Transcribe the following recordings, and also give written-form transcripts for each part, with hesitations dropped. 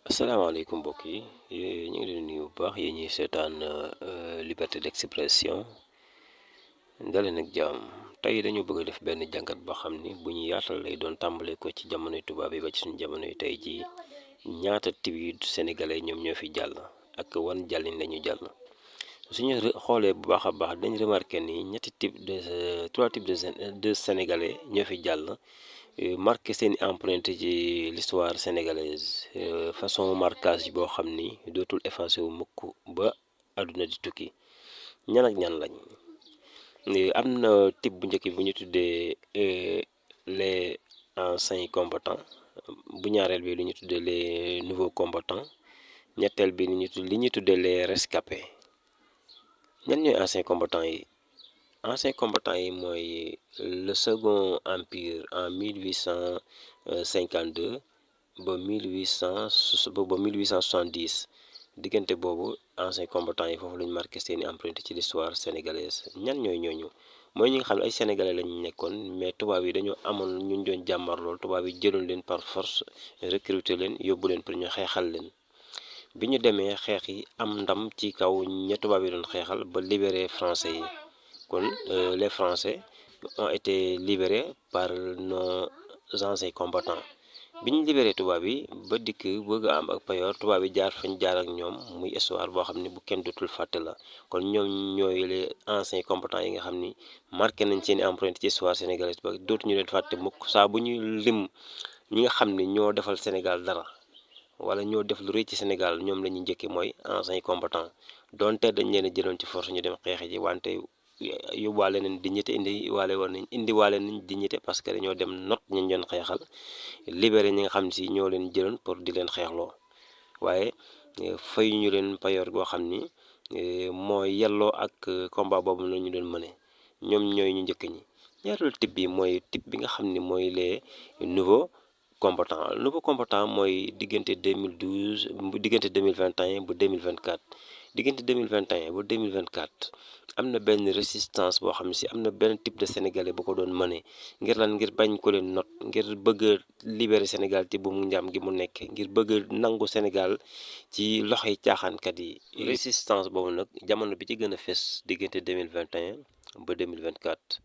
asalaamaaleykum mbokk yi ñu ngi leen di nuyu bu baax yéen ñuy seetaan liberté d'expression daleen ak jàmm. tey dañu bëgg a def benn jàngat boo xam ni bu ñu yaatal lay doon tàmbale ko ci jamonoy tubaab yi ba ci suñu jamonoy tey jii ñaata type sénégalais ñoom ñoo fi jàll ak wan jàllin lañu jàll. suñu xoolee bu baax a baax dañ remarqué ni ñetti type de trois types de sénégalais ñoo fi jàll. Marqué seen empreinte ci l'histoire sénégalaise façon marquage boo xam ni dootul effacé wu mukk ba àdduna di tukki. ñan ak ñan lañ am na type bu njëkk bu ñu tuddee les anciens combattants, bu ñaareel bi lu ñu tuddee les nouveaux combattants, ñetteel bi li ñu tuddee les rescapés. ñan ñooy anciens combattants yi? anciens combattants yi mooy le second empire en 1852 ba 1870 diggante boobu anciens combattants yi foofu lañu marqué seeni empreinte ci l'histoire sénégalaise. ñan ñooy ñooñu? mooy ñi nga xam ne ay sénégalais lañu nekkoon, mais tubaab yi dañoo amoon ñu doon jàmmar lool. tubaab yi jëloon leen par force, recruter leen, yóbbu leen pour ñu xeexal leen. bi ñu demee xeex yi am ndam ci kaw ña tubaab yi doon xeexal ba libéré français yi. kon les français ont été libérés par nos anciens combattants. bi ñu libéré tubaab yi ba dikk bëgg a am ak payoor, tubaab yi jaar fañ jaar ak ñoom, muy histoire boo xam ne bu kenn dootul fàtte la. kon ñoom ñooy les anciens combattants yi nga xam ni marqué nañ seen empreinte ci histoire sénégalaise ba dootuñu leen fàtte mukk. saa bu ñuy lim ñi nga xam ni ñoo defal Sénégal dara wala ñoo def lu rëy ci Sénégal, ñoom la ñuy njëkki mooy anciens combattants. donte dañ leen a jëloon ci force ñu dem xeexe ji, wante yóbbuwaale nañ dignité, indiwaale nañ dignité parce que dañoo dem not ñu doon xeexal, libéré ñi nga xam si ñoo leen jëloon pour di leen xeexloo. waaye fayu ñu leen payoor goo xam ni mooy yelloo ak combat boobu la ñu doon mëne. ñoom ñooy ñu njëkk ñi. ñaareelu type bi mooy type bi nga xam ni mooy les nouveaux combattants mooy diggante 2012 diggante 2021 ba 2024. diggante 2021 ba 2024 am na benn résistance boo xam ne si am na benn type de sénégalais bu ko doon mëne ngir lan? ngir bañ ko leen not, ngir bëgg a libérer Sénégal ci bu mu njaam gi mu nekk, ngir bëgg a nangu Sénégal ci loxoy caaxaankat yi. résistance boobu nag jamono bi ci gën a fes diggante 2021 ba 2024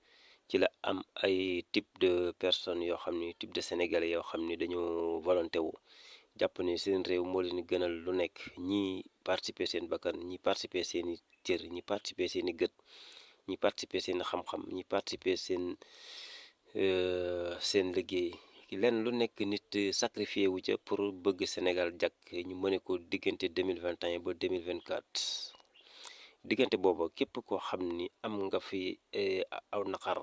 ci la am ay type de personnes yoo xam ni type de sénégalais yoo xam ni dañoo volonté wu jàpp ni seen réew moo leen gënal lu nekk. ñi participer seen bakkan, ñi participer seen i cër, ñi participer seen i gët, ñi participer seen i xam-xam, ñi participer seen liggéey. lenn lu nekk nit sacrifié wu ca pour bëgg Sénégal jàkk. ñu mëne ko diggante 2021 ba 2024. diggante booba képp koo xam ni am nga fi aw naqar,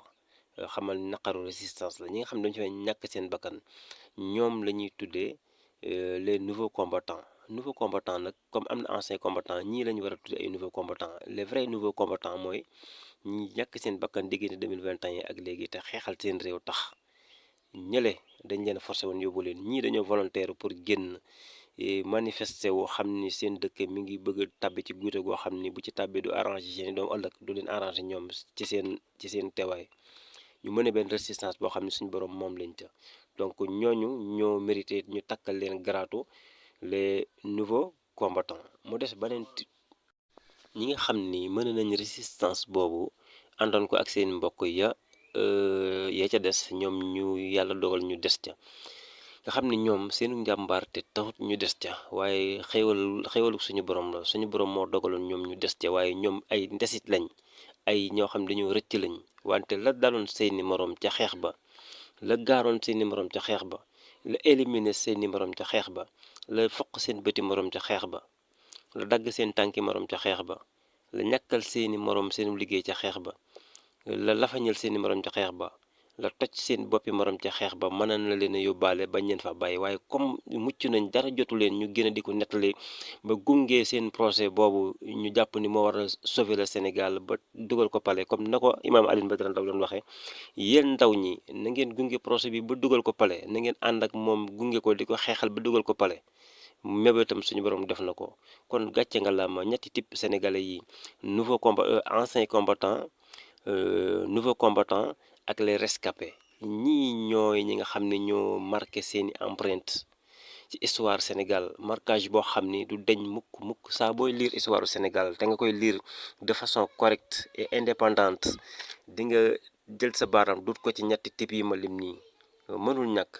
xamal naqaru résistance la. ñi nga xam ne dañu fay ñàkk seen bakkan ñoom la ñuy tuddee les nouveaux combattants nag, comme am na anciens combattants, ñii la ñu war a tuddee ay nouveaux combattants. les vrais nouveaux combattants mooy ñi ñàkk seen bakkan diggante 2021 ak léegi te xeexal seen réew tax. ñële dañ leen forcé woon yóbbu leen. ñii dañoo volontaire pour génn manifesté woo xam ni seen dëkk mi ngi bëgg a tàbbi ci guute goo xam ni bu ci tàbbi du arrangé seeni doom ëllëg, du leen arrangé ñoom ci seen teewaay. ñu mën a benn résistance boo xam ne suñu borom moom lañ ca. donc ñooñu ñoo mérité ñu takkal leen garaatu les nouveaux combattants. mu des beneen ñi nga xam ni mën nañ résistance boobu àndoon ko ak seen mbokk ya ca des, ñoom ñu yàlla dogal ñu des ca. nga xam ni ñoom seenu njàmbaar te taxut ñu des ca, waaye xéwalu suñu borom la. suñu borom moo dogaloon ñoom ñu des ca, waaye ñoom ay ndesit lañ, ay ñoo xam dañoo rëcc lañ. wante la daloon seeni moroom ca xeex ba, la gaaroon seeni moroom ca xeex ba, la éliminer seeni moroom ca xeex ba, la foq seen bëti moroom ca xeex ba, la dagg seen tànki moroom ca xeex ba, la ñàkkal seeni moroom seenu liggéey ca xeex ba, la lafañal seeni moroom ca xeex ba, la toj seen boppi moroom ca xeex ba. mën na leen a yóbbaale bañ leen fa bàyyi, waaye comme mucc nañ dara jotu leen, ñu gën a di ko nettali ba gunge seen projet boobu ñu jàpp ni moo war a sauver le Sénégal ba dugal ko palais. comme na ko imaam Alioune Badara Ndao doon waxee, yéen ndaw ñi na ngeen gunge projet bi ba dugal ko palais, na ngeen ànd ak moom gunge ko di ko xeexal ba dugal ko palais. mébétam suñu borom def na ko. kon gàcce nga la ma ñetti type sénégalais yi, anciens combattants, nouveaux combattants ak les rescapés. ñii ñooy ñi nga xam ne ñoo marqué seeni empreinte ci histoire Sénégal marquage boo xam ni du deñ mukk saa booy lire histoire Sénégal te nga koy lire de façon correcte et indépendante di nga jël sa baaraam dut ko ci ñetti type yi ma lim nii mënul ñàkk.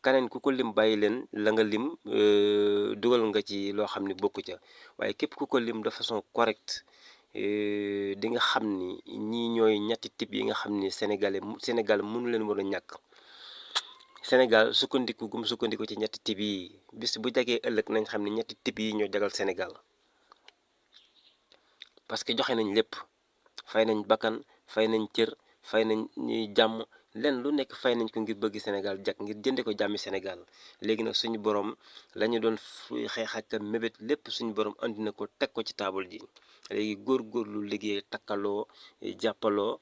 kaneen ku ko lim bàyyi leen la nga lim dugal nga ci loo xam ni bokku ca waaye képp ku ko lim de façon correcte di nga xam ni ñii ñooy ñetti type yi nga xam ni Sénégal mënu leen war a ñàkk. Sénégal sukkandiku gum sukkandiku ci ñetti type yi bis bu jagee ëllëg nañ xam ne ñetti type yi ñoo jagal Sénégal parce que joxe nañ lépp fay nañ bakkan fay nañ cër fay nañ jàmm lenn lu nekk fay nañ ko ngir bëgg Sénégal jag ngir jënde ko jàmmi Sénégal léegi nag suñu borom la ñu doon xeex ak mébét lépp suñu borom andi na ko teg ko ci taabal ji léegi góorgóorlu liggéey takkaloo jàppaloo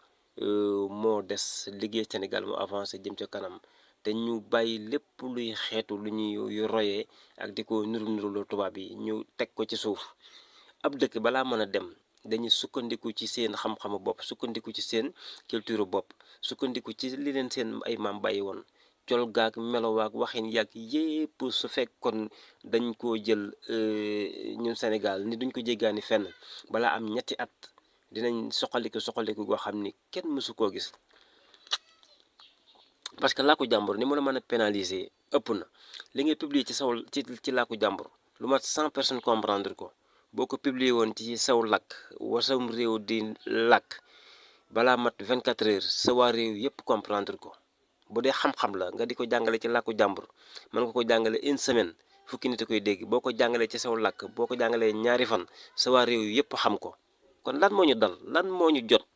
moo des liggéey Sénégal mu avancé jëm ca kanam te ñu bàyyi lépp luy xeetu lu ñuy royee ak di ko nuruloo tubaab yi ñu teg ko ci suuf. ab dëkk balaa mën a dem dañuy sukkandiku ci seen xam-xamu bopp sukkandiku ci seen culture bopp sukkandiku ci li leen seen ay maam bàyyi woon col gaag melowaag waxin yàgg yépp su fekkoon dañ koo jël ñun Sénégal ni duñ ko jéggaani fenn balaa am ñetti at dinañ soxaliku goo xam ni kenn mësu koo gis. parce que làkku jàmbur ni mu la mën a pénaliser ëpp na li ngay publier ci saw ci làkku jàmbur lu mat 100 personnes comprendre ko boo ko publier woon ci saw làkk wasam réew di làkk balaa mat 24 heures sa waa réew yépp comprendre ko bu dee xam-xam la nga di ko jàngale ci làkku jàmbur mën nga ko jàngale une semaine fukki nit a koy dégg boo ko jàngalee ci saw làkk boo ko jàngalee ñaari fan sa waa réew yépp xam ko kon lan moo ñu dal lan moo ñu jot